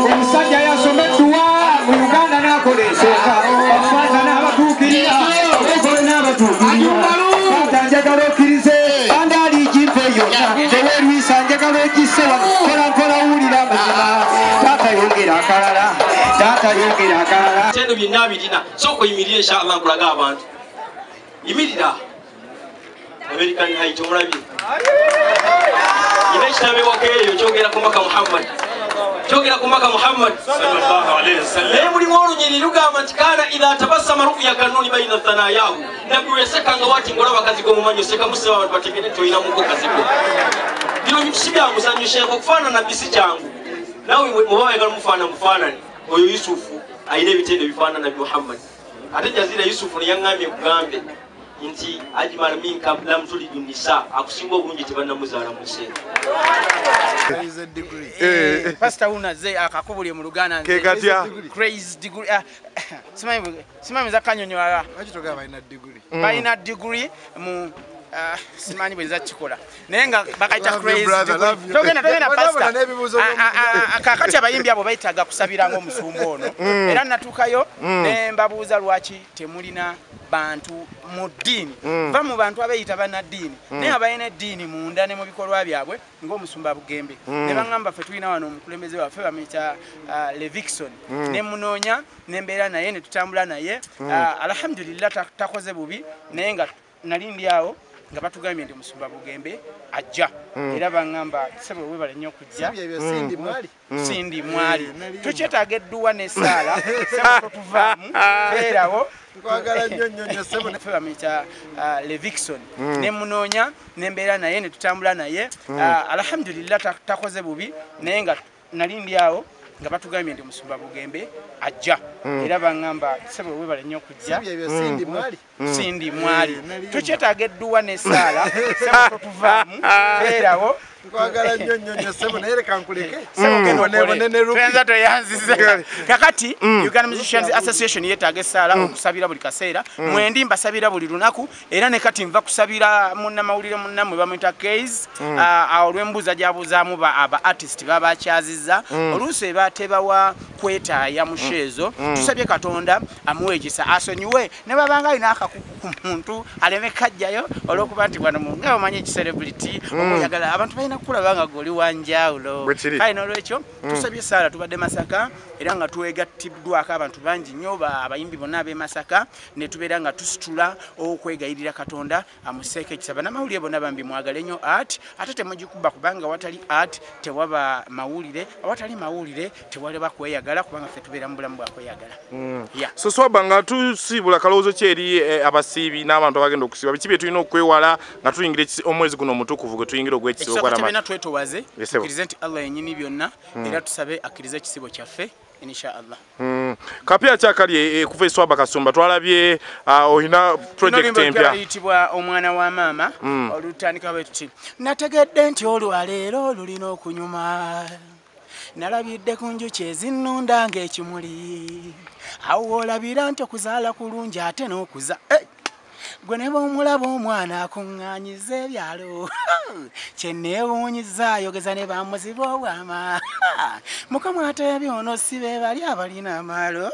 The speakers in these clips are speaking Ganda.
Omusajja yasomeddwa mu Uganda n'akola ensonga abafaza n'abatuukirira abakola n'abatuukirira taata njagala okkirize bandaali give yonna teweerwisa njagala ogisse wano mpola mpola wulira amazima taata yongera akalala taata yongera akalala. Tendo byonna birina sooka oyimirire inshallah nkulaga abantu yimirira American Height omulabye yina ekitabo ewaka eyo kyogera ku Mbaka Muhammad kyogera ku Mbaka Muhammad sallallahu alayhi wasallam naye mulimu olunyiriri lugamba nti kaana idha tabassama ru'ya kanuni baina thanayahu nabbi wesekanga wati ng'olaba kazigo mu manyo seka museba abantu bategere nti olinamuko kazigo bino si bya muzannyo sheekh okufaanana nabbi si kyangu naawe muba wayagala mufaanana mufaanane oyo Yusufu alina ebitendo ebifaanana nabbi Muhammad ate Jazira Yusufu neyaŋŋambye nkugambe nti ajmal minka lam tulidu nisa akusinga obulungi tebannamuzaala mu nsi. Pastor unaze akakubulye mu Luganda crazy degree simanyi zakanyonyola balina degree mu simanyi bwe kikola naye nga bakayita crazy degree. Togenda pastor kakati abayimbi abo bayitaga kusabira ng'omusumba ono era natuukayo ne mbabuuza lwaki temulina bantu mu ddiini va mu bantu abeeyita bannaddiini naye abalina eddiini munda ne mu bikolwa byabwe ng'omusumba Bugembe ne baŋŋamba ffe tulina wano omukulembeze waffe bamuyita Levikson ne munoonya ne mbeera naye ne tutambula naye alhamdulillah takoze bubi naye nga nali ndi awo nga batugambye nti omusumba Bugembe ajja era baŋŋamba ssebo weebale nnyo okujja sindi mwali tukyetaaga edduwa n'essaala ssebo totuvaamu beerawo ffe bamuyita Levikson ne munoonya ne mbeera naye ne tutambula naye alhamdulillah takoze bubi naye nga nali ndi awo nga batugambye nti omusumba Bugembe ajja era baŋŋamba ssebo weebale nnyo okujja sindi mwali tukyetaaga edduwa n'essaala ssebo totuvaamu beerawo kakati Uganda Musicians Association yeetaaga essaala okusabira buli kaseera mwendi mbasabira buli lunaku era ne kati nva kusabira munnamawulire munnammwe bamuyita Case awo olw'embuuza gy'abuuzaamu aba artist babakyazizza oluusi eba tebawa kwetaaya mu sheezo tusabye Katonda amuwe ekisa asonyiwe ne babanga alina akakuku ku muntu aleme kajjayo olw'okuba nti wano nga omanyi ekicelebrity oyagala abantu balina kulaba nga goli wanjawulo kale n'olwekyo tusabye essaala tubadde Masaka era nga twegattiddwako abantu bangi nnyo abayimbi bonna ab'e Masaka ne tubeera nga tusitula okwegayirira Katonda amuseeko ekisa bannamawulire bonna bambi mwagale nnyo art ate temugikuba kubanga awatali art tewaba mawulire awatali mawulire tewaliba kweyagala kubanga ffe tubeera mu bulamu bwa kweyagala. So Swaba nga tusiibula kalowoozo ki eri abasiibi n'abantu abagenda okusiiba biki bye tulina okwewala nga tuyingira omwezi guno omutukuvu gwe tuyingira ogw'ekisiibo kwa Ramadhan? Twetowaze tukkirize nti Allah yennyini byonna era tusabe akkirize ekisibo kyaffe inshallah. Kapya kyakali kuva Eswaba Kasumba twalabye olina project empya eyitibwa Omwana wa Maama olutandika bwe tuti nategedde nti olwaleero lulina okunyuma nalabidde ku njuki ezinnunda ng'ekimuli awo olabira nti okuzaala kulungi ate n'okuza gwe ne bw'omulaba omwana akuŋŋaanyiza ebyalo kye neewuunyiza ayogeza ne bamuziba obwama Mukama ateebye ono si be bali abalina amaalo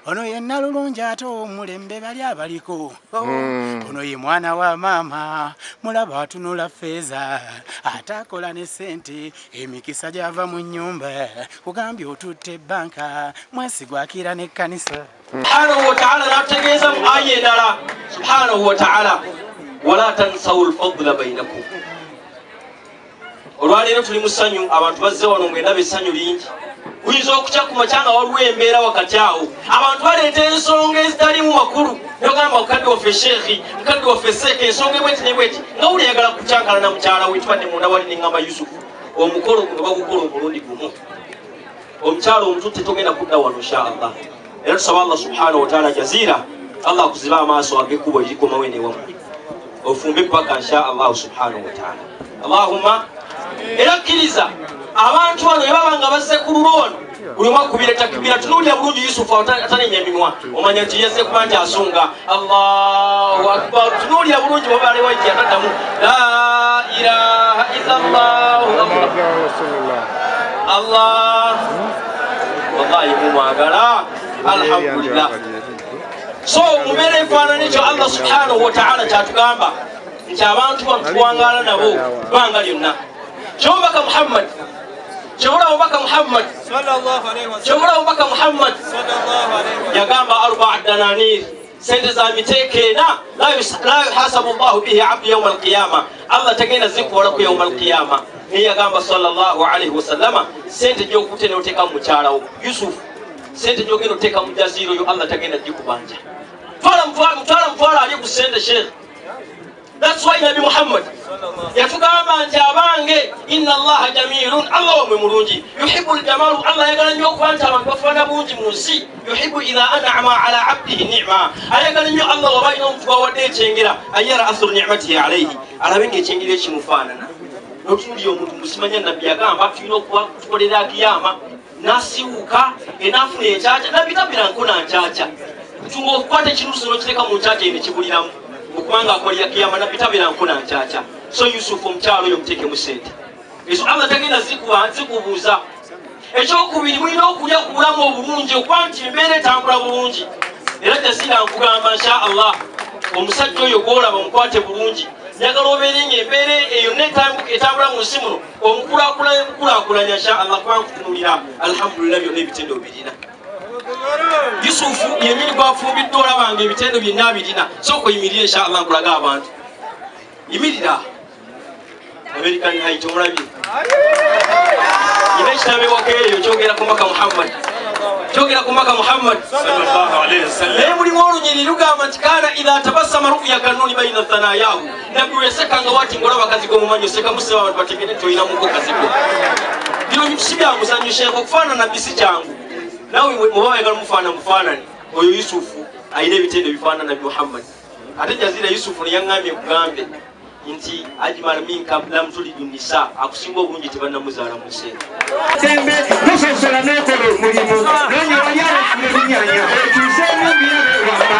Ono ye Nalulungi ate omulembe bali abaliko. Ono ye mwana wa maama, mulaba atunula feeza, ate akola ne ssente, emikisa gyava mu nnyumba, kugambye otutte ebbanka, mwesigwa akira n'ekkanisa. Subhanahu wa ta'ala n'ategeeza mu aya endala, subhanahu wa ta'ala, wala tansawu lfadla bainakum. Olwaleero tuli mu ssanyu, abantu bazze wano ng'endaba essanyu lingi. Kuyinza okukya ku makya nga waliwo embeera wakati awo, abantu baleeta ensonga ezitalimu makulu, nogamba mukadde waffe sheekhi, mukadde waffe seeka, ensonga ebweti nebweti, nga wuli ayagala kukyankala na mukyala we. Tubadde munda wali neŋŋamba Yusufu, omukolo guno bagukola omulundi gumu, omukyala omututte togenda kudda wano insha Allah. Era tusaba Allah subhanahu wataala jaziira, Allah akuzibe amaaso ag'ekkubo erikomawo enewamu, ofumbe paka insha Allahu subhanahu wataala. Allahumma. Era kkiriza abantu bano bwe baba nga bazze ku lulwo wano, buli omu akubira takbira. Tunuulira bulungi Yusufu atanenya emimwa, omanya nti yazze kuba nti asunga Allahu akbar. Tunuulira bulungi bwaba alewaiti ataddamu la ilaha illallah Allah. Wallahi mumwagala, alhamdulillah. So mubeera efaanana ekyo Allah subhanahu wataala kyatugamba nti abantu bano tuwangaala nabo bbanga lyonna. Kyomubaka Muhammad, kyobula mubaka Muhammad, kyobula mubaka Muhammad yagamba arbaa dananir, sente za miteeko ena, la yuhasabu llahu bihi abdu yauma alqiyama, Allah tagenda zikuwalaku yauma alqiyama. Naye yagamba sallallahu alaihi wasallama, sente gyokutte noteeka mu mukyalawo Yusufu, sente gyogenda oteeka mu jaziiro yo, Allah tagenda gikubanja. Twala mutwala mutwala ali ku sente sheekh. That's why Nabi Muhammad yatugamba nti abange, inna Allaha jamilun, Allah wamwe mulungi, yuhibbu ljamalu, Allah ayagala nnyo okuba nti abantu bafaanana bulungi mu nsi, yuhibbu idha an'ama ala abdihi ni'ma, ayagala nnyo Allah waba alina omuntu gwawadde ekyengera, ayara athuru ni'matihi alaihi, alabe ng'ekyengera ekimufaanana. N'otunuulira omuntu musimanya, Nabbi yagamba tulina okuba tukolera kiyama, nasiwuka enaafuna enkyakya, Nabbi tabira nkona nkyakya, tunga okukwata ekinusu n'okiteeka mu nkyakya eno ekibuliramu, okubanga akolera kiyama, Nabbi tabira nkona nkyakya. So Yusufu omukyalo oyo muteekemu sente ezo, Allah tagenda zikubuuza. Ekyokubiri, mulina okulya ku bulamu obulungi, okuba nti embeera etambula bulungi. Era Jazira nkugamba insha Allah, omusajja oyo gwolaba mukwate bulungi, njagala obeere nga embeera eyo etambula mu nsi muno, omukulaakulanya bukulaakulanya insha Allah, kuba nkutunuulira alhamdulillah byonna ebitendo birina. Yusufu yennyini gwafumbiddwa olabanga ebitendo byonna birina. Sooka oyimirire insha Allah nkulaga abantu. Yimirira. American height omulabye. Yina ekitabo ewaka eyo kyogera ku Mbaka Muhammad, kyogera ku Mbaka Muhammad sallallahu alaihi wasallam. Naye mulimu olunyiriri lugamba nti kaana idha tabassama ru'ya kannuni baina thanayahu, Nabbi weseka nga wati ng'olaba kazigo mumanyi, oseka museba abantu bategere nti olina muko kazigo. Bino si bya muzannyo sheekh, okufaanana Nabbi si kyangu. Nawe muba wayagala mufaanana mufaanane. Oyo Yusufu alina ebitendo ebifaanana Nabbi Muhammad. Ate Jazira Yusufu neyaŋŋambye nkugambe nti ajmal minka lam tulidu nisa, akusinga obulungi tebannamuzaala mu nsi eno. Sembe tososola n'okola omulimu, noonya wali abafuna ebinyanya, okyuseemu ebirabe wama.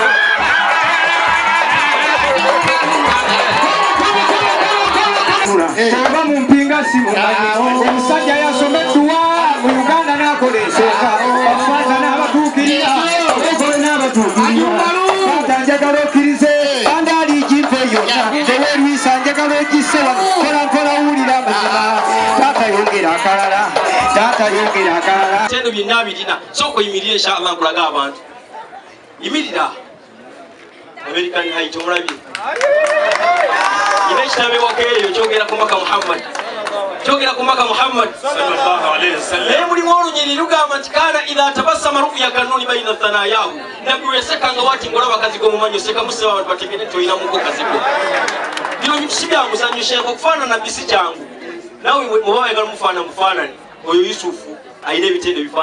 Oba mu mpinga si mumanyi, omusajja yasoma edduwa mu Uganda n'akola ensonga, bafaza n'abatuukirira, abekole n'abatuukirira. Taata njagala okkirize, andaali gimpe yonna, teweerwisa njagala ogisse wano, mpola mpola wulira amazima. Taata yongera akalala, taata yongera akalala. Ebitendo byonna birina. Sooka oyimirire insha Allah nkulaga abantu. Yimirira. American height omulabye. Yina ekitabo ewaka eyo kyogera ku Mbaka Muhammad, kyogera ku Mbaka Muhammad sallallahu alaihi wasallam. Naye mulimu olunyiriri lugamba nti kaana idha tabassama ru'ya kannuni baina thanayahu, Nabbi weseka nga wati ng'olaba kazigo mumanyi, oseka museba abantu bategere nti olina muko kazigo. Bino si bya muzannyo sheekh, okufaanana Nabbi si kyangu. Nawe muba wayagala mufaanana mufaanane. Oyo Yusufu alina ebitendo ebifaanana.